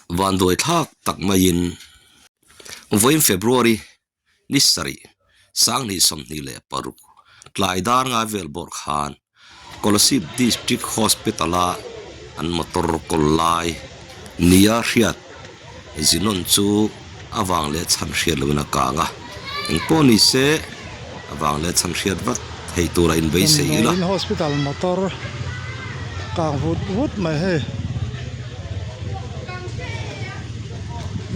Vanduai thlak tak maiin vawiin February ni sarih sanghnih 26 tlai dar ngai vel bawrh khan Kolasib District Hospital a an motor kawl lai nia hriat Zinon chu a vang leh chhan hriat loin a kang a, engpawh ni se a vang leh chhan hriat vat thei tura inbeisei ila. Damdawiin Hospital motor kang vut vut mai hei.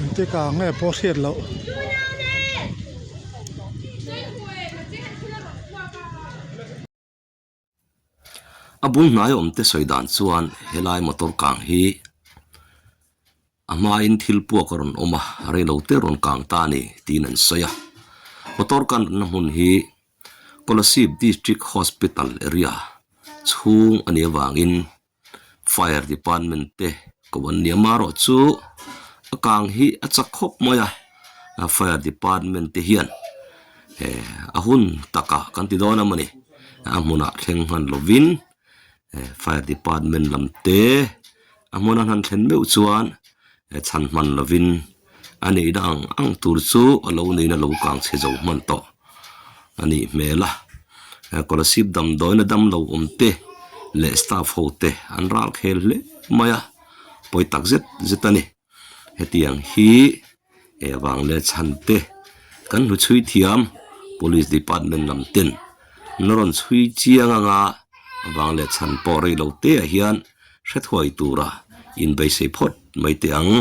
Engti kang nge pawh hriat loh. A bul hnai awm te sawi dan chuan helai motor kang hi a hmain thil puak a rawn awm a, reilo te rawn kang ta a ni tiin an sawi a. Motor kan na hmun hi Kolasib District Hospital area chhung a nih avangin Fire department te ko an nia marawh chu a kang hi a chak khawp mai a a fire department te hian eh a hun takah kan ti dawn a mawni a hmunah thleng hman lovin eh fire department lam te a hmuna han thlen meuh chuan eh chhan hman lovin a neihna ang ang tur chu a lo neihna lo kang chhe zo hman tawh a nih hmel a Kolasib damdawiina damlo awm te leh staff ho te an ral khel hle mai a pawi tak zet zet a ni hetiang hi eh vang leh chhan te kan hlu chhui thiam police department lam ten an rawn chhui chiang anga vang leh chhan pawh rei lo te ah hian hrethuai tura inbeisei phawt mai teh ang.